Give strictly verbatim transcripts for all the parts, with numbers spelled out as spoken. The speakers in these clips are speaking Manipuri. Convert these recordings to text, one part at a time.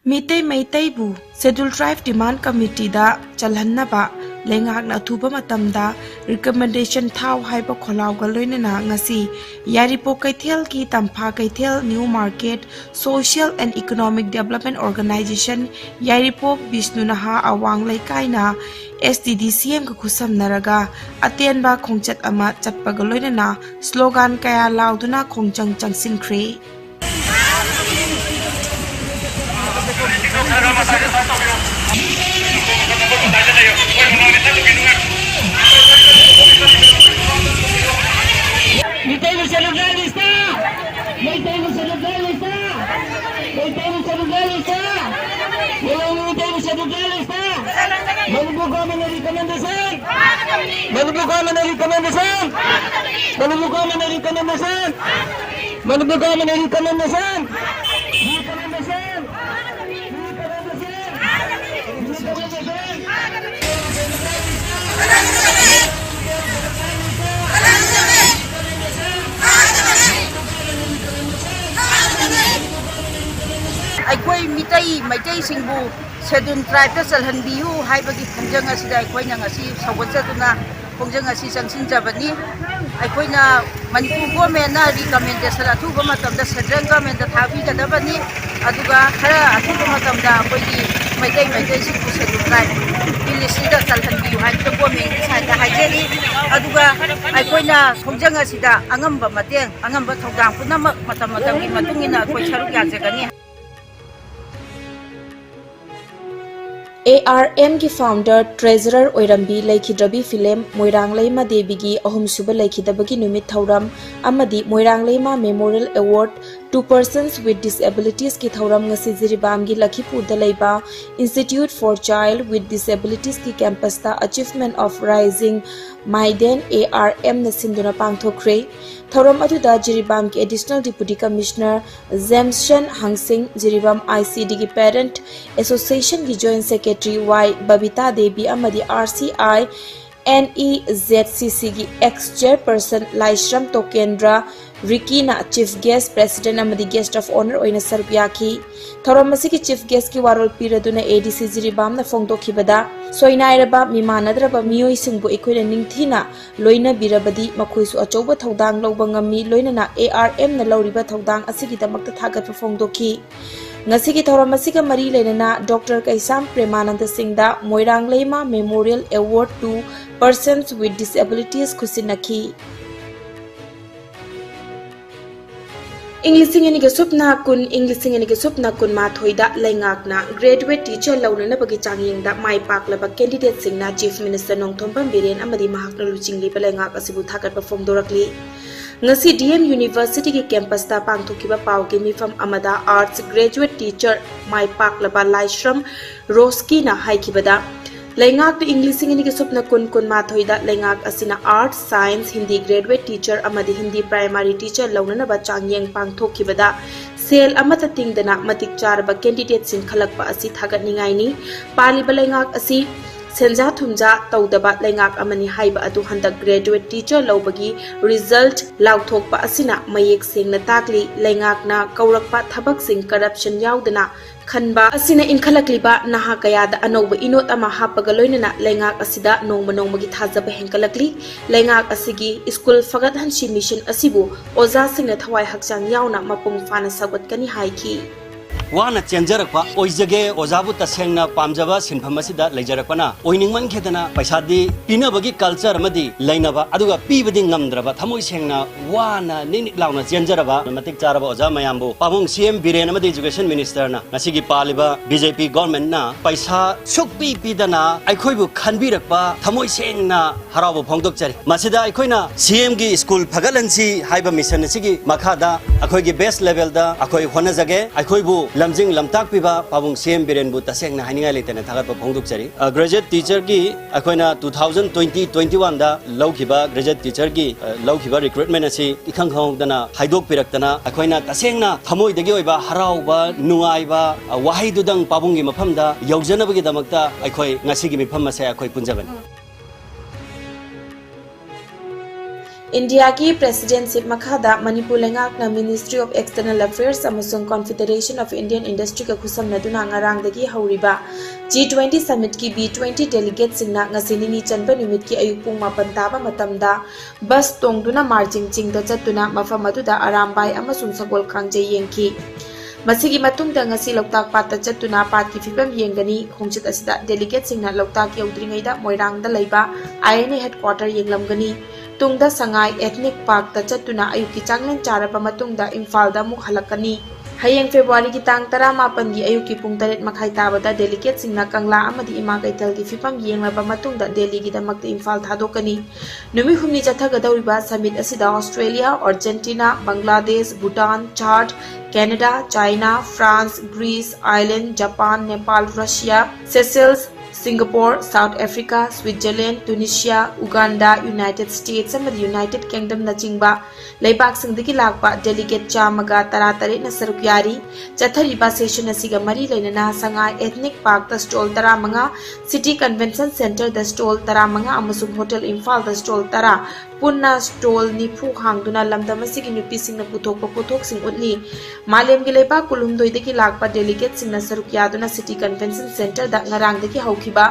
ꯃꯤꯇꯩ ꯃꯩꯇꯩꯕꯨ Scheduled Tribe Demand Committeeꯗ ꯆꯜꯍꯟꯅꯕ ꯂꯩꯉꯥꯛꯅ ꯑꯊꯨꯕ ꯃꯇꯝꯗ recommendation ꯊꯥꯎ ꯍꯥꯏꯕ ꯈꯣꯜꯂꯥꯎꯒ ꯂꯣꯏꯅꯅ ꯉꯁꯤ ꯌꯥꯏꯔꯤꯄꯣꯛ ꯀꯩꯊꯦꯜꯒꯤ ꯇꯝꯐꯥ ꯀꯩꯊꯦꯜ New Market Social and Economic Development Organization ꯌꯥꯏꯔꯤꯄꯣꯛ ꯕꯤꯁꯅꯨ ꯅꯍꯥ ꯑꯋꯥꯡ ꯂꯩꯀꯥꯏꯅ STDCMꯒ ꯈꯨꯠꯁꯝꯅꯔꯒ ꯑꯇꯦꯟꯕ ꯈꯣꯡꯆꯠ ꯑꯃ ꯆꯠꯄꯒ ꯂꯣꯏꯅꯅ slogan ꯀꯌꯥ ꯂꯥꯎꯗꯨꯅ ꯈꯣꯡꯖꯪ ꯆꯪꯁꯤꯟꯈ꯭ꯔꯦ꯫ ꯃꯤꯇꯩꯕꯨ ꯁꯦꯂꯨꯠ ꯂꯥꯏ ꯂꯤꯁꯇ! ꯃꯩꯇꯩꯕꯨ ꯁꯦꯂꯨꯠ ꯂꯥꯏ ꯂꯤꯁꯇ! ꯃꯩꯇꯩꯕꯨ ꯁꯦꯂꯨꯠ ꯂꯥꯏ ꯂꯤꯁꯇ! ꯃꯩꯇꯩꯕꯨ ꯁꯦꯂꯨꯠ ꯂꯥꯏ ꯂꯤꯁꯇ! ꯃꯅꯤꯄꯨꯔ ꯒꯣꯔꯃꯦꯟꯅ ꯔꯤꯀꯃꯦꯟꯗꯦꯁꯟ! ꯃꯅꯤꯄꯨꯔ ꯒꯣꯔꯃꯦꯟꯅ ꯔꯤꯀꯃꯦꯟꯗꯦꯁꯟ! ꯃꯅꯤꯄꯨꯔ ꯒꯣꯔꯃꯦꯟꯅ ꯔꯤꯀꯃꯦꯟꯗꯦꯁꯟ! ꯃꯅꯤꯄꯨꯔ ꯒꯣꯔꯃꯦꯟꯅ ꯔꯤꯀꯃꯦꯟꯗꯦꯁꯟ! ꯔꯤꯀꯃꯦꯟꯗꯦꯁꯟ! ꯑꯩꯈꯣꯏ ꯃꯤꯇꯩ ꯃꯩꯇꯩꯁꯤꯡꯕꯨ Scheduled Tribeꯇ ꯆꯜꯍꯟꯕꯤꯌꯨ ꯍꯥꯏꯕꯒꯤ ꯈꯣꯡꯖꯪ ꯑꯁꯤꯗ ꯑꯩꯈꯣꯏꯅ ꯉꯁꯤ ꯁꯧꯒꯠꯆꯗꯨꯅ ꯈꯣꯡꯖꯪ ꯑꯁꯤ ꯆꯪꯁꯤꯟꯖꯕꯅꯤ꯫ ꯑꯩꯈꯣꯏꯅ ꯃꯅꯤꯄꯨꯔ ꯒꯣꯔꯃꯦꯟꯅ ꯔꯤꯀꯃꯦꯟꯗꯦꯁꯟ ꯑꯊꯨꯕ ꯃꯇꯝꯗ ꯁꯦꯟꯇ꯭ꯔꯦꯜ ꯒꯣꯔꯃꯦꯟꯗ ꯊꯥꯕꯤꯒꯗꯕꯅꯤ꯫ ꯑꯗꯨꯒ ꯈꯔ ꯑꯊꯨꯕ ꯃꯇꯝꯗ ꯑꯩꯈꯣꯏꯒꯤ ꯃꯩꯇꯩ ꯃꯩꯇꯩꯁꯤꯡꯕꯨ Scheduled Tribeꯀꯤ ꯂꯤꯁꯁꯤꯗ ꯆꯜꯍꯟꯕꯤꯌꯨ ꯍꯥꯏꯗꯨꯅ ꯒꯣꯔꯃꯦꯟꯒꯤ ꯁꯥꯏꯠꯇ ꯍꯥꯏꯖꯔꯤ꯫ ꯑꯗꯨꯒ ꯑꯩꯈꯣꯏꯅ ꯈꯣꯡꯖꯪ ꯑꯁꯤꯗ ꯑꯉꯝꯕ ꯃꯇꯦꯡ, ꯑꯉꯝꯕ ꯊꯧꯗꯥꯡ ꯄꯨꯝꯅꯃꯛ ꯃꯇꯝ ꯃꯇꯝꯒꯤ ꯃꯇꯨꯡ ꯏꯟꯅ ꯑꯩꯈꯣꯏ ꯁꯔꯨꯛ ꯌꯥꯖꯒꯅꯤ꯫ ARMꯒꯤ founder, treasurer ꯑꯣꯏꯔꯝꯕꯤ ꯂꯩꯈꯤꯗ꯭ꯔꯕꯤ ꯐꯤꯂꯦꯝ ꯃꯣꯏꯔꯥꯡꯂꯩꯃ ꯗꯦꯕꯤꯒꯤ ꯑꯍꯨꯝꯁꯨꯕ ꯂꯩꯈꯤꯗꯕꯒꯤ ꯅꯨꯃꯤꯠ ꯊꯧꯔꯝ ꯑꯃꯗꯤ ꯃꯣꯏꯔꯥꯡꯂꯩꯃ Memorial Award to Persons with Disabilitiesꯀꯤ ꯊꯧꯔꯝ ꯉꯁꯤ ꯖꯤꯔꯤꯕꯥꯝꯒꯤ ꯂꯈꯤꯄꯨꯔꯗ ꯂꯩꯕ Institute for Child with Disabilitiesꯀꯤ campusꯇ Achievement of Rising Maiden ARMꯅ ꯁꯤꯟꯗꯨꯅ ꯄꯥꯡꯊꯣꯛꯈ꯭ꯔꯦ꯫ ꯊꯧꯔꯝ ꯑꯗꯨꯗ ꯖꯤꯔꯤꯕꯥꯝꯒꯤ Additional Deputy Commissioner ꯖꯦꯝꯁꯟ ꯍꯪꯁꯤꯡ, Jiribam ICDꯒꯤ Parent Associationꯒꯤ Joint Secretary ꯋꯥꯏ ꯕꯕꯤꯇꯥ ꯗꯦꯕꯤ ꯑꯃꯗꯤ RCI NEZCCꯒꯤ ex chairperson ꯂꯥꯏꯁ꯭ꯔꯝ ꯇꯣꯀꯦꯟꯗ꯭ꯔ, ꯔꯤꯀꯤꯅ Chief Guest, President ꯑꯃꯗꯤ Guest of Honour ꯑꯣꯏꯅ ꯁꯔꯨꯛ ꯌꯥꯈꯤ꯫ ꯊꯧꯔꯝ ꯑꯁꯤꯒꯤ Chief Guestꯀꯤ ꯋꯥꯔꯣꯜ ꯄꯤꯔꯗꯨꯅ ADC ꯖꯤꯔꯤꯕꯥꯝꯅ ꯐꯣꯡꯗꯣꯛꯈꯤꯕꯗ, ꯁꯣꯏꯅꯥꯏꯔꯕ, ꯃꯤꯃꯥꯟꯅꯗ꯭ꯔꯕ ꯃꯤꯑꯣꯏꯁꯤꯡꯕꯨ ꯑꯩꯈꯣꯏꯅ ꯅꯤꯡꯊꯤꯅ ꯂꯣꯏꯅꯕꯤꯔꯕꯗꯤ ꯃꯈꯣꯏꯁꯨ ꯑꯆꯧꯕ ꯊꯧꯗꯥꯡ ꯂꯧꯕ ꯉꯝꯃꯤ, ꯂꯣꯏꯅꯅ ARMꯅ ꯂꯧꯔꯤꯕ ꯊꯧꯗꯥꯡ ꯑꯁꯤꯒꯤꯗꯃꯛꯇ ꯊꯥꯒꯠꯄ ꯐꯣꯡꯗꯣꯛꯈꯤ꯫ ꯉꯁꯤꯒꯤ ꯊꯧꯔꯝ ꯑꯁꯤꯒ ꯃꯔꯤ ꯂꯩꯅꯅ Doctor ꯀꯩꯁꯥꯝ ꯄ꯭ꯔꯦꯃꯥꯅꯟꯗ ꯁꯤꯡꯗ ꯃꯣꯏꯔꯥꯡ ꯂꯩꯃ Memorial Award to Persons with Disabilities ꯈꯨꯠꯁꯤꯟꯅꯈꯤ꯫ ꯏꯪ ꯂꯤꯁꯤꯡ ꯑꯅꯤꯒ ꯁꯨꯞꯅ ꯀꯨꯟ, ꯏꯪ ꯂꯤꯁꯤꯡ ꯑꯅꯤꯒ ꯁꯨꯞꯅ ꯀꯨꯟꯃꯥꯊꯣꯏꯗ ꯂꯩꯉꯥꯛꯅ graduate teacher ꯂꯧꯅꯅꯕꯒꯤ ꯆꯥꯡꯌꯦꯡꯗ ꯃꯥꯏ ꯄꯥꯛꯂꯕ candidateꯁꯤꯡꯅ Chief Minister ꯅꯣꯡꯊꯣꯝꯕꯝ ꯕꯤꯔꯦꯟ ꯑꯃꯗꯤ ꯃꯍꯥꯛꯅ ꯂꯨꯆꯤꯡꯂꯤꯕ ꯂꯩꯉꯥꯛ ꯑꯁꯤꯕꯨ ꯊꯥꯒꯠꯄ ꯐꯣꯡꯗꯣꯔꯛꯂꯤ꯫ ꯉꯁꯤ DM Universityꯒꯤ campusꯇ ꯄꯥꯡꯊꯣꯛꯈꯤꯕ ꯄꯥꯎꯒꯤ ꯃꯤꯐꯝ ꯑꯃꯗ Arts graduate teacher ꯃꯥꯏ ꯄꯥꯛꯂꯕ ꯂꯥꯏꯁ꯭ꯔꯝ ꯔꯣꯁꯀꯤꯅ ꯍꯥꯏꯈꯤꯕꯗ, ꯂꯩꯉꯥꯛꯇ ꯏꯪ ꯂꯤꯁꯤꯡ ꯑꯅꯤꯒ ꯁꯨꯞꯅ ꯀꯨꯟ ꯀꯨꯟꯃꯥꯊꯣꯏꯗ ꯂꯩꯉꯥꯛ ꯑꯁꯤꯅ Arts, Science, Hindi graduate teacher ꯑꯃꯗꯤ Hindi primary teacher ꯂꯧꯅꯅꯕ ꯆꯥꯡꯌꯦꯡ ꯄꯥꯡꯊꯣꯛꯈꯤꯕꯗ ꯁꯦꯜ ꯑꯃꯠꯇ ꯇꯤꯡꯗꯅ ꯃꯇꯤꯛ ꯆꯥꯔꯕ candidateꯁꯤꯡ ꯈꯜꯂꯛꯄ ꯑꯁꯤ ꯊꯥꯒꯠꯅꯤꯡꯉꯥꯏꯅꯤ꯫ ꯄꯥꯜꯂꯤꯕ ꯂꯩꯉꯥꯛ ꯑꯁꯤ ꯁꯦꯟꯖꯥ ꯊꯨꯝꯖꯥ ꯇꯧꯗꯕ ꯂꯩꯉꯥꯛ ꯑꯃꯅꯤ ꯍꯥꯏꯕ ꯑꯗꯨ ꯍꯟꯗꯛ graduate teacher ꯂꯧꯕꯒꯤ result ꯂꯥꯎꯊꯣꯛꯄ ꯑꯁꯤꯅ ꯃꯌꯦꯛ ꯁꯦꯡꯅ ꯇꯥꯛꯂꯤ꯫ ꯂꯩꯉꯥꯛꯅ ꯀꯧꯔꯛꯄ ꯊꯕꯛꯁꯤꯡ corruption ꯌꯥꯎꯗꯅ ꯈꯟꯕ ꯑꯁꯤꯅ ꯏꯟꯈꯠꯂꯛꯂꯤꯕ ꯅꯍꯥ ꯀꯌꯥꯗ ꯑꯅꯧꯕ ꯏꯅꯣꯠ ꯑꯃ ꯍꯥꯞꯄꯒ ꯂꯣꯏꯅꯅ ꯂꯩꯉꯥꯛ ꯑꯁꯤꯗ ꯅꯣꯡꯃ ꯅꯣꯡꯃꯒꯤ ꯊꯥꯖꯕ ꯍꯦꯟꯒꯠꯂꯛꯂꯤ꯫ ꯂꯩꯉꯥꯛ ꯑꯁꯤꯒꯤ ꯁ꯭ꯀꯨꯜ ꯐꯒꯠꯍꯟꯁꯤ mission ꯑꯁꯤꯕꯨ ꯑꯣꯖꯥꯁꯤꯡꯅ ꯊꯋꯥꯏ ꯍꯛꯆꯥꯡ ꯌꯥꯎꯅ ꯃꯄꯨꯡ ꯐꯥꯅ ꯁꯧꯒꯠꯀꯅꯤ ꯍꯥꯏꯈꯤ꯫ ꯋꯥꯅ ꯆꯦꯟꯖꯔꯛꯄ ꯑꯣꯏꯖꯒꯦ, ꯑꯣꯖꯥꯕꯨ ꯇꯁꯦꯡꯅ ꯄꯥꯝꯖꯕ ꯁꯤꯟꯐꯝ ꯑꯁꯤꯗ ꯂꯩꯖꯔꯛꯄꯅ ꯑꯣꯏꯅꯤꯡꯃꯟꯈꯤꯗꯅ ꯄꯩꯁꯥꯗꯤ ꯄꯤꯅꯕꯒꯤ culture ꯑꯃꯗꯤ ꯂꯩꯅꯕ, ꯑꯗꯨꯒ ꯄꯤꯕꯗꯤ ꯉꯝꯗ꯭ꯔꯕ, ꯊꯃꯣꯏ ꯁꯦꯡꯅ ꯋꯥꯅ ꯅꯤꯛ ꯅꯤꯛ ꯂꯥꯎꯅ ꯆꯦꯟꯖꯔꯕ ꯃꯇꯤꯛ ꯆꯥꯔꯕ ꯑꯣꯖꯥ ꯃꯌꯥꯝꯕꯨ ꯄꯥꯕꯨꯡ CM ꯕꯤꯔꯦꯟ ꯑꯃꯗꯤ Education Ministerꯅ ꯉꯁꯤꯒꯤ ꯄꯥꯜꯂꯤꯕ BJP governmentꯅ ꯄꯩꯁꯥ ꯁꯨꯛꯄꯤ ꯄꯤꯗꯅ ꯑꯩꯈꯣꯏꯕꯨ ꯈꯟꯕꯤꯔꯛꯄ ꯊꯃꯣꯏ ꯁꯦꯡꯅ ꯍꯔꯥꯎꯕ ꯐꯣꯡꯗꯣꯛꯆꯔꯤ꯫ ꯃꯁꯤꯗ ꯑꯩꯈꯣꯏꯅ CMꯒꯤ ꯁ꯭ꯀꯨꯜ ꯐꯒꯠꯍꯟꯁꯤ ꯍꯥꯏꯕ mission ꯑꯁꯤꯒꯤ ꯃꯈꯥꯗ ꯑꯩꯈꯣꯏꯒꯤ best levelꯗ ꯑꯩꯈꯣꯏ ꯍꯣꯠꯅꯖꯒꯦ꯫ ꯑꯩꯈꯣꯏꯕꯨ ꯂꯝꯖꯤꯡ ꯂꯝꯇꯥꯛꯄꯤꯕ ꯄꯥꯕꯨꯡ CM ꯕꯤꯔꯦꯟꯕꯨ ꯇꯁꯦꯡꯅ ꯍꯥꯏꯅꯤꯡꯉꯥꯏ ꯂꯩꯇꯅ ꯊꯥꯒꯠꯄ ꯐꯣꯡꯗꯣꯛꯆꯔꯤ꯫ ꯑ, graduate teacherꯒꯤ ꯑꯩꯈꯣꯏꯅ two thousand twenty twenty oneꯗ ꯂꯧꯈꯤꯕ graduate teacherꯒꯤ, ꯑ, ꯂꯧꯈꯤꯕ recruitment ꯑꯁꯤ ꯏꯈꯪ ꯈꯪꯍꯧꯗꯅ ꯍꯥꯏꯗꯣꯛꯄꯤꯔꯛꯇꯅ ꯑꯩꯈꯣꯏꯅ ꯇꯁꯦꯡꯅ ꯊꯃꯣꯏꯗꯒꯤ ꯑꯣꯏꯕ ꯍꯔꯥꯎꯕ, ꯅꯨꯡꯉꯥꯏꯕ, ꯑ, ꯋꯥꯍꯩꯗꯨꯗꯪ ꯄꯥꯕꯨꯡꯒꯤ ꯃꯐꯝꯗ ꯌꯧꯖꯅꯕꯒꯤꯗꯃꯛꯇ ꯑꯩꯈꯣꯏ ꯉꯁꯤꯒꯤ ꯃꯤꯐꯝ ꯑꯁꯦ ꯑꯩꯈꯣꯏ ꯄꯨꯟꯖꯕꯅꯤ꯫ ꯏꯟꯗꯤꯌꯥꯒꯤ ꯄ꯭ꯔꯦꯁꯤꯗꯦꯟꯁꯤꯞ ꯃꯈꯥꯗ ꯃꯅꯤꯄꯨꯔ ꯂꯩꯉꯥꯛꯅ Ministry of External Affairs ꯑꯃꯁꯨꯡ Confederation of Indian Industryꯒ ꯈꯨꯠꯁꯝꯅꯗꯨꯅ ꯉꯔꯥꯡꯗꯒꯤ ꯍꯧꯔꯤꯕ G twenty Summitꯀꯤ B twenty delegateꯁꯤꯡꯅ ꯉꯁꯤ ꯅꯤꯅꯤ ꯆꯟꯕ ꯅꯨꯃꯤꯠꯀꯤ ꯑꯌꯨꯛ ꯄꯨꯡ ꯃꯥꯄꯟ ꯇꯥꯕ ꯃꯇꯝꯗ ꯕꯁ ꯇꯣꯡꯗꯨꯅ ꯃꯥꯔꯖꯤꯡ ꯆꯤꯡꯗ ꯆꯠꯇꯨꯅ ꯃꯐꯝ ꯑꯗꯨꯗ ꯑꯔꯥꯝꯕꯥꯏ ꯑꯃꯁꯨꯡ ꯁꯒꯣꯜ ꯀꯥꯡꯖꯩ ꯌꯦꯡꯈꯤ꯫ ꯃꯁꯤꯒꯤ ꯃꯇꯨꯡꯗ ꯉꯁꯤ ꯂꯣꯛꯇꯥꯛ ꯄꯥꯠꯇ ꯆꯠꯇꯨꯅ ꯄꯥꯠꯀꯤ ꯐꯤꯕꯝ ꯌꯦꯡꯒꯅꯤ꯫ ꯈꯣꯡꯆꯠ ꯑꯁꯤꯗ delegateꯁꯤꯡꯅ ꯂꯣꯛꯇꯥꯛ ꯌꯧꯗ꯭ꯔꯤꯉꯩꯗ ꯃꯣꯏꯔꯥꯡꯗ ꯂꯩꯕ I N A headquarter ꯌꯦꯡꯂꯝꯒꯅꯤ꯫ ꯇꯨꯡꯗ ꯁꯉꯥꯏ Ethnic Parkꯇ ꯆꯠꯇꯨꯅ ꯑꯌꯨꯛꯀꯤ ꯆꯥꯛꯂꯦꯟ ꯆꯥꯔꯕ ꯃꯇꯨꯡꯗ ꯏꯝꯐꯥꯜꯗ ꯑꯃꯨꯛ ꯍꯜꯂꯛꯀꯅꯤ꯫ ꯍꯌꯦꯡ Februaryꯒꯤ ꯇꯥꯡ ꯇꯔꯥꯃꯥꯄꯟꯒꯤ ꯑꯌꯨꯛꯀꯤ ꯄꯨꯡ ꯇꯔꯦꯠ ꯃꯈꯥꯏ ꯇꯥꯕꯗ delegateꯁꯤꯡꯅ ꯀꯪꯂꯥ ꯑꯃꯗꯤ ꯏꯃꯥ ꯀꯩꯊꯦꯜꯒꯤ ꯐꯤꯕꯝ ꯌꯦꯡꯂꯕ ꯃꯇꯨꯡꯗ ꯗꯦꯜꯂꯤꯒꯤꯗꯃꯛꯇ ꯏꯝꯐꯥꯜ ꯊꯥꯗꯣꯛꯀꯅꯤ꯫ ꯅꯨꯃꯤꯠ ꯍꯨꯝꯅꯤ ꯆꯠꯊꯒꯗꯧꯔꯤꯕ summit ꯑꯁꯤꯗ Australia, Argentina, Bangladesh, Bhutan, Chad, Canada, China, France, Greece, Ireland, Japan, Nepal, Russia, Seychelles, Singapore, South Africa, Switzerland, Tunisia, Uganda, United States ꯑꯃꯗꯤ United Kingdomꯅꯆꯤꯡꯕ ꯂꯩꯕꯥꯛꯁꯤꯡꯗꯒꯤ ꯂꯥꯛꯄ delegate ꯆꯥꯝꯃꯒ ꯇꯔꯥꯇꯔꯦꯠꯅ ꯁꯔꯨꯛ ꯌꯥꯔꯤ꯫ ꯆꯠꯊꯔꯤꯕ session ꯑꯁꯤꯒ ꯃꯔꯤ ꯂꯩꯅꯅ ꯁꯉꯥꯏ Ethnic Parkꯇ stall ꯇꯔꯥꯃꯉꯥ, City Convention Centreꯗ stall ꯇꯔꯥꯃꯉꯥ ꯑꯃꯁꯨꯡ Hotel ꯏꯝꯐꯥꯜꯗ stall ꯇꯔꯥ, ꯄꯨꯟꯅ stall ꯅꯤꯐꯨ ꯍꯥꯡꯗꯨꯅ ꯂꯝꯗꯝ ꯑꯁꯤꯒꯤ ꯅꯨꯄꯤꯁꯤꯡꯅ ꯄꯨꯊꯣꯛꯄ ꯄꯣꯠꯊꯣꯛꯁꯤꯡ ꯎꯠꯂꯤ꯫ ꯃꯥꯂꯦꯝꯒꯤ ꯂꯩꯕꯥꯛ ꯀꯨꯟꯍꯨꯝꯗꯣꯏꯗꯒꯤ ꯂꯥꯛꯄ delegateꯁꯤꯡꯅ ꯁꯔꯨꯛ ꯌꯥꯗꯨꯅ City Convention Centreꯗ ꯉꯔꯥꯡꯗꯒꯤ ꯍꯧꯈꯤꯕ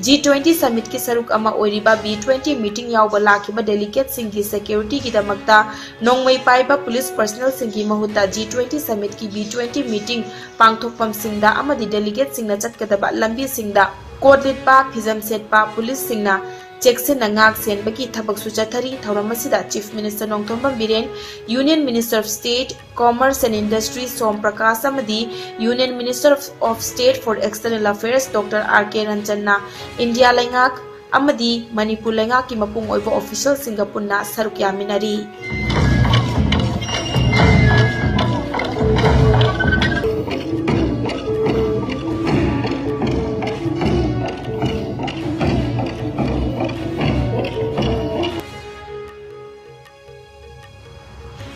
G twenty Summitꯀꯤ ꯁꯔꯨꯛ ꯑꯃ ꯑꯣꯏꯔꯤꯕ B twenty meeting ꯌꯥꯎꯕ ꯂꯥꯛꯈꯤꯕ delegateꯁꯤꯡꯒꯤ securityꯒꯤꯗꯃꯛꯇ ꯅꯣꯡꯃꯩ ꯄꯥꯏꯕ police personnelꯁꯤꯡꯒꯤ ꯃꯍꯨꯠꯇ G twenty Summitꯀꯤ B twenty meeting ꯄꯥꯡꯊꯣꯛꯐꯝꯁꯤꯡꯗ ꯑꯃꯗꯤ delegateꯁꯤꯡꯅ ꯆꯠꯀꯗꯕ ꯂꯝꯕꯤꯁꯤꯡꯗ ꯀꯣꯠ ꯂꯤꯠꯄ, ꯐꯤꯖꯝ ꯁꯦꯠꯄ policeꯁꯤꯡꯅ ꯆꯦꯛꯁꯤꯟꯅ ꯉꯥꯛ ꯁꯦꯟꯕꯒꯤ ꯊꯕꯛꯁꯨ ꯆꯠꯊꯔꯤ꯫ ꯊꯧꯔꯝ ꯑꯁꯤꯗ Chief Minister Nongthombam Biren, Union Minister of State, Commerce and Industry ꯁꯣꯝ ꯄ꯭ꯔꯀꯥꯁ ꯑꯃꯗꯤ Union Minister of, of State for External Affairs Doctor R K ꯔꯟꯖꯟꯅ ꯏꯟꯗꯤꯌꯥ ꯂꯩꯉꯥꯛ ꯑꯃꯗꯤ ꯃꯅꯤꯄꯨꯔ ꯂꯩꯉꯥꯛꯀꯤ ꯃꯄꯨꯡ ꯑꯣꯏꯕ officialꯁꯤꯡꯒ ꯄꯨꯟꯅ ꯁꯔꯨꯛ ꯌꯥꯃꯤꯟꯅꯔꯤ꯫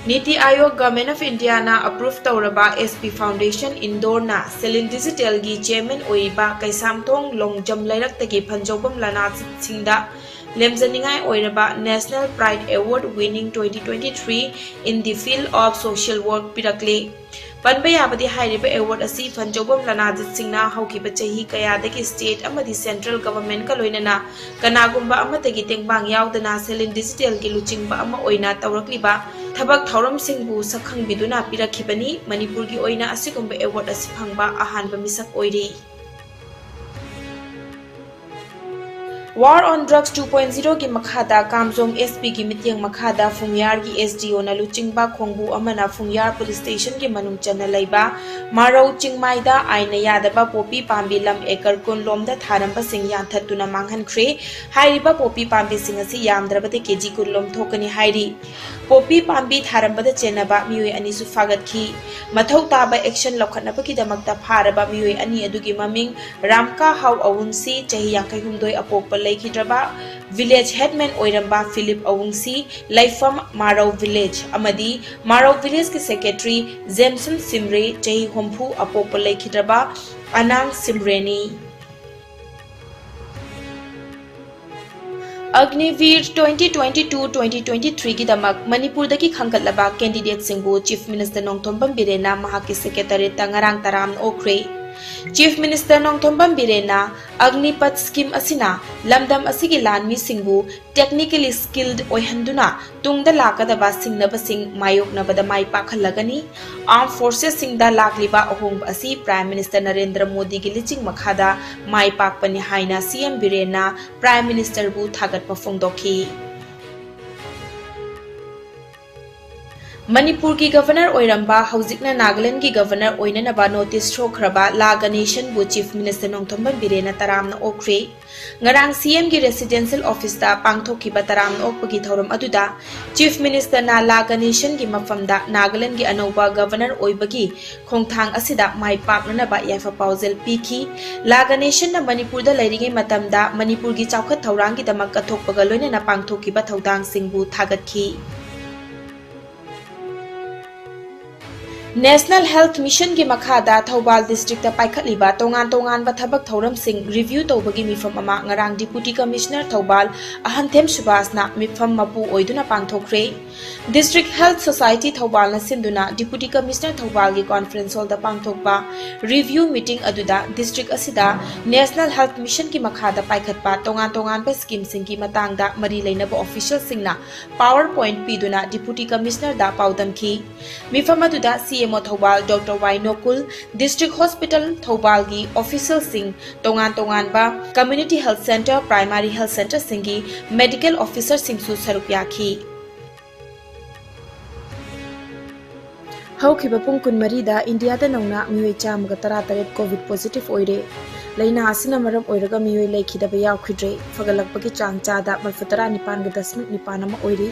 ꯅꯤꯇꯤ ꯑꯥꯌꯣꯒ Government of Indiaꯅ approve ꯇꯧꯔꯕ S P Foundation ꯏꯟꯗꯣꯔꯅ ꯁꯦꯂꯤꯟ ꯗꯤꯖꯤꯇꯦꯜꯒꯤ chairman ꯑꯣꯏꯔꯤꯕ ꯀꯩꯁꯥꯝꯊꯣꯡ ꯂꯣꯡꯖꯝ ꯂꯩꯔꯛꯇꯒꯤ ꯐꯟꯖꯧꯕꯝ ꯂꯅꯥꯁꯤꯡꯗ ꯂꯦꯝꯖꯅꯤꯡꯉꯥꯏ ꯑꯣꯏꯔꯕ National Pride Award winning twenty twenty-three in the field of social work ꯄꯤꯔꯛꯂꯤ꯫ ꯄꯟꯕ ꯌꯥꯕꯗꯤ ꯍꯥꯏꯔꯤꯕ award ꯑꯁꯤ ꯐꯟꯖꯧꯕꯝ ꯂꯅꯥꯖꯤꯠ ꯁꯤꯡꯅ ꯍꯧꯈꯤꯕ ꯆꯍꯤ ꯀꯌꯥꯗꯒꯤ state ꯑꯃꯗꯤ central governmentꯀ ꯂꯣꯏꯅꯅ ꯀꯅꯥꯒꯨꯝꯕ ꯑꯃꯠꯇꯒꯤ ꯇꯦꯡꯕꯥꯡ ꯌꯥꯎꯗꯅ ꯁꯦꯂꯤꯟ ꯗꯤꯖꯤꯇꯦꯜꯒꯤ ꯂꯨꯆꯤꯡꯕ ꯑꯃ ꯑꯣꯏꯅ ꯇꯧꯔꯛꯂꯤꯕ ꯊꯕꯛ ꯊꯧꯔꯝꯁꯤꯡꯕꯨ ꯁꯛꯈꯪꯕꯤꯗꯨꯅ ꯄꯤꯔꯛꯈꯤꯕꯅꯤ꯫ ꯃꯅꯤꯄꯨꯔꯒꯤ ꯑꯣꯏꯅ ꯑꯁꯤꯒꯨꯝꯕ award ꯑꯁꯤ ꯐꯪꯕ ꯑꯍꯥꯟꯕ ꯃꯤꯁꯛ ꯑꯣꯏꯔꯤ꯫ War on Drugs two point zero ꯒꯤ ꯃꯈꯥꯗ ꯀꯥꯝꯖꯣꯡ S P ꯒꯤ ꯃꯤꯠꯌꯦꯡ ꯃꯈꯥꯗ ꯐꯨꯡꯌꯥꯔꯒꯤ S D O ꯅ ꯂꯨꯆꯤꯡꯕ ꯈꯣꯡꯕꯨ ꯑꯃꯅ ꯐꯨꯡꯌꯥꯔ police station ꯒꯤ ꯃꯅꯨꯡ ꯆꯟꯅ ꯂꯩꯕ ꯃꯥꯔꯧ ꯆꯤꯡꯃꯥꯏꯗ ꯑꯥꯏꯟꯅ ꯌꯥꯗꯕ ꯄꯣꯄꯤ ꯄꯥꯝꯕꯤ ꯂꯝ acre ꯀꯨꯟ ꯂꯣꯝꯗ ꯊꯥꯔꯝꯕꯁꯤꯡ ꯌꯥꯟꯊꯠꯇꯨꯅ ꯃꯥꯡꯍꯟꯈ꯭ꯔꯦ꯫ ꯍꯥꯏꯔꯤꯕ ꯄꯣꯄꯤ ꯄꯥꯝꯕꯤꯁꯤꯡ ꯑꯁꯤ ꯌꯥꯝꯗ꯭ꯔꯕꯗ K G ꯀꯨꯟ ꯂꯣꯝ ꯊꯣꯛꯀꯅꯤ ꯍꯥꯏꯔꯤ꯫ ꯄꯣꯄꯤ ꯄꯥꯝꯕꯤ ꯊꯥꯔꯝꯕꯗ ꯆꯦꯟꯅꯕ ꯃꯤꯑꯣꯏ ꯑꯅꯤꯁꯨ ꯐꯥꯒꯠꯈꯤ꯫ ꯃꯊꯧ ꯇꯥꯕ action ꯂꯧꯈꯠꯅꯕꯒꯤꯗꯃꯛꯇ ꯐꯥꯔꯕ ꯃꯤꯑꯣꯏ ꯑꯅꯤ ꯑꯗꯨꯒꯤ ꯃꯃꯤꯡ ꯔꯥꯝꯀꯥ ꯍꯥꯎ ꯑꯋꯨꯡꯁꯤ, ꯆꯍꯤ ꯌꯥꯡꯈꯩ ꯍꯨꯝꯗꯣꯏ, ꯑꯄꯣꯛꯄ ꯂꯩꯈꯤꯗ꯭ꯔꯕ, village headman ꯑꯣꯏꯔꯝꯕ ꯐꯤꯂꯤꯞ ꯑꯋꯨꯡꯁꯤ, ꯂꯩꯐꯝ ꯃꯥꯔꯧ village, ꯑꯃꯗꯤ ꯃꯥꯔꯧ village ꯀꯤ secretary ꯖꯦꯝꯁꯟ ꯁꯤꯝꯔꯦ, ꯆꯍꯤ ꯍꯨꯝꯐꯨ, ꯑꯄꯣꯛꯄ ꯂꯩꯈꯤꯗ꯭ꯔꯕ ꯑꯅꯥꯟ ꯁꯤꯝꯔꯦꯅꯤ꯫ ꯑꯒꯅꯤꯚꯤꯔ twenty twenty-two twenty twenty-three ꯒꯤꯗꯃꯛ ꯃꯅꯤꯄꯨꯔꯗꯒꯤ ꯈꯟꯒꯠꯂꯕ candidate ꯁꯤꯡꯕꯨ Chief Minister ꯅꯣꯡꯊꯣꯝꯕꯝ ꯕꯤꯔꯦꯟꯅ ꯃꯍꯥꯛꯀꯤ secretariat ꯇ ꯉꯔꯥꯡ ꯇꯔꯥꯝꯅ ꯑꯣꯛꯈ꯭ꯔꯦ꯫ Chief Minister ꯅꯣꯡꯊꯣꯝꯕꯝ ꯕꯤꯔꯦꯟꯅ ꯑꯒꯅꯤꯄꯊ scheme ꯑꯁꯤꯅ ꯂꯝꯗꯝ ꯑꯁꯤꯒꯤ ꯂꯥꯟꯃꯤꯁꯤꯡꯕꯨ technically skilled ꯑꯣꯏꯍꯟꯗꯨꯅ ꯇꯨꯡꯗ ꯂꯥꯛꯀꯗꯕ ꯁꯤꯡꯅꯕꯁꯤꯡ ꯃꯥꯌꯣꯛꯅꯕꯗ ꯃꯥꯏ ꯄꯥꯛꯍꯜꯂꯒꯅꯤ꯫ Armed Forces ꯁꯤꯡꯗ ꯂꯥꯛꯂꯤꯕ ꯑꯍꯣꯡꯕ ꯑꯁꯤ Prime Minister ꯅꯔꯦꯟꯗ꯭ꯔ ꯃꯣꯗꯤꯒꯤ ꯂꯤꯆꯤꯡ ꯃꯈꯥꯗ ꯃꯥꯏ ꯄꯥꯛꯄꯅꯤ ꯍꯥꯏꯅ C M ꯕꯤꯔꯦꯟꯅ Prime Minister ꯕꯨ ꯊꯥꯒꯠꯄ ꯐꯣꯡꯗꯣꯛꯈꯤ꯫ ꯃꯅꯤꯄꯨꯔꯒꯤ Governor ꯑꯣꯏꯔꯝꯕ, ꯍꯧꯖꯤꯛꯅ ꯅꯥꯒꯥꯂꯦꯟꯗꯒꯤ Governor ꯑꯣꯏꯅꯅꯕ notice ꯊꯣꯛꯈ꯭ꯔꯕ ꯂꯥ ꯒꯅꯦꯁꯟꯕꯨ Chief Minister ꯅꯣꯡꯊꯣꯝꯕꯝ ꯕꯤꯔꯦꯟꯅ ꯇꯔꯥꯝꯅ ꯑꯣꯛꯈ꯭ꯔꯦ꯫ ꯉꯔꯥꯡ C M ꯒꯤ residential office ꯇ ꯄꯥꯡꯊꯣꯛꯈꯤꯕ ꯇꯔꯥꯝꯅ ꯑꯣꯛꯄꯒꯤ ꯊꯧꯔꯝ ꯑꯗꯨꯗ Chief Minister ꯅ ꯂꯥ ꯒꯅꯦꯁꯟꯒꯤ ꯃꯐꯝꯗ ꯅꯥꯒꯥꯂꯦꯟꯗꯒꯤ ꯑꯅꯧꯕ Governor ꯑꯣꯏꯕꯒꯤ ꯈꯣꯡꯊꯥꯡ ꯑꯁꯤꯗ ꯃꯥꯏ ꯄꯥꯛꯅꯅꯕ ꯌꯥꯏꯐ ꯄꯥꯎꯖꯦꯜ ꯄꯤꯈꯤ꯫ ꯂꯥ ꯒꯅꯦꯁꯟꯅ ꯃꯅꯤꯄꯨꯔꯗ ꯂꯩꯔꯤꯉꯩ ꯃꯇꯝꯗ ꯃꯅꯤꯄꯨꯔꯒꯤ ꯆꯥꯎꯈꯠ ꯊꯧꯔꯥꯡꯒꯤꯗꯃꯛ ꯀꯠꯊꯣꯛꯄꯒ ꯂꯣꯏꯅꯅ ꯄꯥꯡꯊꯣꯛꯈꯤꯕ ꯊꯧꯗꯥꯡꯁꯤꯡꯕꯨ ꯊꯥꯒꯠꯈꯤ꯫ National Health Missionꯒꯤ ꯃꯈꯥꯗ ꯊꯧꯕꯥꯜ districtꯇ ꯄꯥꯏꯈꯠꯂꯤꯕ ꯇꯣꯉꯥꯟ ꯇꯣꯉꯥꯟꯕ ꯊꯕꯛ ꯊꯧꯔꯝꯁꯤꯡ review ꯇꯧꯕꯒꯤ ꯃꯤꯐꯝ ꯑꯃ ꯉꯔꯥꯡ Deputy Commissioner ꯊꯧꯕꯥꯜ ꯑꯍꯟꯊꯦꯝ ꯁꯨꯕꯥꯁꯅ ꯃꯤꯐꯝ ꯃꯄꯨ ꯑꯣꯏꯗꯨꯅ ꯄꯥꯡꯊꯣꯛꯈ꯭ꯔꯦ꯫ District Health Society ꯊꯧꯕꯥꯜꯅ ꯁꯤꯟꯗꯨꯅ Deputy Commissioner ꯊꯧꯕꯥꯜꯒꯤ conference hallꯗ ꯄꯥꯡꯊꯣꯛꯄ review meeting ꯑꯗꯨꯗ district ꯑꯁꯤꯗ National Health Missionꯒꯤ ꯃꯈꯥꯗ ꯄꯥꯏꯈꯠꯄ ꯇꯣꯉꯥꯟ ꯇꯣꯉꯥꯟꯕ schemeꯁꯤꯡꯒꯤ ꯃꯇꯥꯡꯗ ꯃꯔꯤ ꯂꯩꯅꯕ officialꯁꯤꯡꯅ PowerPoint ꯄꯤꯗꯨꯅ Deputy Commissionerꯗ ꯄꯥꯎꯗꯝꯈꯤ꯫ ꯃꯤꯐꯝ ꯑꯗꯨꯗ CMO ꯊꯧꯕꯥꯜ Doctor ꯋꯥꯏ ꯅꯣꯀꯨꯜ, District Hospital ꯊꯧꯕꯥꯜꯒꯤ officialꯁꯤꯡ, ꯇꯣꯉꯥꯟ ꯇꯣꯉꯥꯟꯕ Community Health Centre, Primary Health Centreꯁꯤꯡꯒꯤ medical officerꯁꯤꯡꯁꯨ ꯁꯔꯨꯛ ꯌꯥꯈꯤ꯫ ꯍꯧꯈꯤꯕ ꯄꯨꯡ ꯀꯨꯟꯃꯔꯤꯗ ꯏꯟꯗꯤꯌꯥꯗ ꯅꯧꯅ ꯃꯤꯑꯣꯏ ꯆꯥꯝꯃꯒ ꯇꯔꯥꯇꯔꯦꯠ COVID positive ꯑꯣꯏꯔꯦ꯫ ꯂꯥꯏꯅꯥ ꯑꯁꯤꯅ ꯃꯔꯝ ꯑꯣꯏꯔꯒ ꯃꯤꯑꯣꯏ ꯂꯩꯈꯤꯗꯕ ꯌꯥꯎꯈꯤꯗ꯭ꯔꯦ꯫ ꯐꯒꯠꯂꯛꯄꯒꯤ ꯆꯥꯡ ꯆꯥꯗ ꯃꯔꯤꯐꯨꯇꯔꯥ ꯅꯤꯄꯥꯟꯒ ꯗꯁꯃꯤꯛ ꯅꯤꯄꯥꯟ ꯑꯃ ꯑꯣꯏꯔꯤ꯫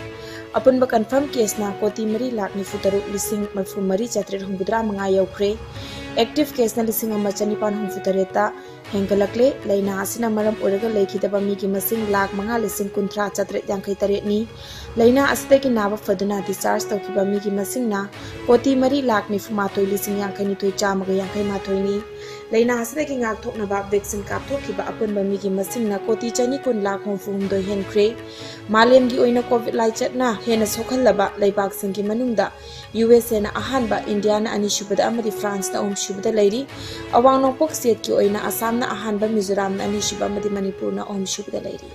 ꯑꯄꯨꯟꯕ confirm caseꯅ ꯀꯣꯇꯤ ꯃꯔꯤ ꯂꯥꯈ ꯅꯤꯐꯨ ꯇꯔꯨꯛ ꯂꯤꯁꯤꯡ ꯃꯔꯤꯐꯨ ꯃꯔꯤ ꯆꯥꯇ꯭ꯔꯦꯠ ꯍꯨꯝꯐꯨꯇꯔꯥ ꯃꯉꯥ ꯌꯧꯈ꯭ꯔꯦ꯫ Active caseꯅ ꯂꯤꯁꯤꯡ ꯑꯃ ꯆꯅꯤꯄꯥꯟ ꯍꯨꯝꯐꯨ ꯇꯔꯦꯠꯇ ꯍꯦꯟꯒꯠꯂꯛꯂꯦ꯫ ꯂꯥꯏꯅꯥ ꯑꯁꯤꯅ ꯃꯔꯝ ꯑꯣꯏꯔꯒ ꯂꯩꯈꯤꯗꯕ ꯃꯤꯒꯤ ꯃꯁꯤꯡ ꯂꯥꯈ ꯃꯉꯥ ꯂꯤꯁꯤꯡ ꯀꯨꯟꯊ꯭ꯔꯥ ꯆꯥꯇ꯭ꯔꯦꯠ ꯌꯥꯡꯈꯩ ꯇꯔꯦꯠꯅꯤ꯫ ꯂꯥꯏꯅꯥ ꯑꯁꯤꯗꯒꯤ ꯅꯥꯕ ꯐꯗꯨꯅ discharge ꯇꯧꯈꯤꯕ ꯃꯤꯒꯤ ꯃꯁꯤꯡꯅ ꯀꯣꯇꯤ ꯃꯔꯤ ꯂꯥꯈ ꯅꯤꯐꯨ ꯃꯥꯊꯣꯏ ꯂꯤꯁꯤꯡ ꯌꯥꯡꯈꯩ ꯅꯤꯊꯣꯏ ꯆꯥꯝꯃꯒ ꯌꯥꯡꯈꯩ ꯃꯥꯊꯣꯏꯅꯤ꯫ ꯂꯥꯏꯅꯥ ꯑꯁꯤꯗꯒꯤ ꯉꯥꯛꯊꯣꯛꯅꯕ vaccine ꯀꯥꯞꯊꯣꯛꯈꯤꯕ ꯑꯄꯨꯟꯕ ꯃꯤꯒꯤ ꯃꯁꯤꯡꯅ ꯀꯣꯇꯤ ꯆꯅꯤ ꯀꯨꯟ ꯂꯥꯈ ꯍꯨꯝꯐꯨ ꯍꯨꯝꯗꯣꯏ ꯍꯦꯟꯈ꯭ꯔꯦ꯫ ꯃꯥꯂꯦꯝꯒꯤ ꯑꯣꯏꯅ COVID ꯂꯥꯏꯆꯠꯅ ꯍꯦꯟꯅ ꯁꯣꯛꯍꯜꯂꯕ ꯂꯩꯕꯥꯛꯁꯤꯡꯒꯤ ꯃꯅꯨꯡꯗ USAꯅ ꯑꯍꯥꯟꯕ, ꯏꯟꯗꯤꯌꯥꯅ ꯑꯅꯤꯁꯨꯕꯗ ꯑꯃꯗꯤ Franceꯅ ꯑꯍꯨꯝꯁꯨꯕꯗ ꯂꯩꯔꯤ꯫ ꯑꯋꯥꯡ ꯅꯣꯡꯄꯣꯛ stateꯀꯤ ꯑꯣꯏꯅ ꯑꯁꯥꯝꯅ ꯑꯍꯥꯟꯕ, ꯃꯤꯖꯣꯔꯥꯝꯅ ꯑꯅꯤꯁꯨꯕ ꯑꯃꯗꯤ ꯃꯅꯤꯄꯨꯔꯅ ꯑꯍꯨꯝꯁꯨꯕꯗ ꯂꯩꯔꯤ꯫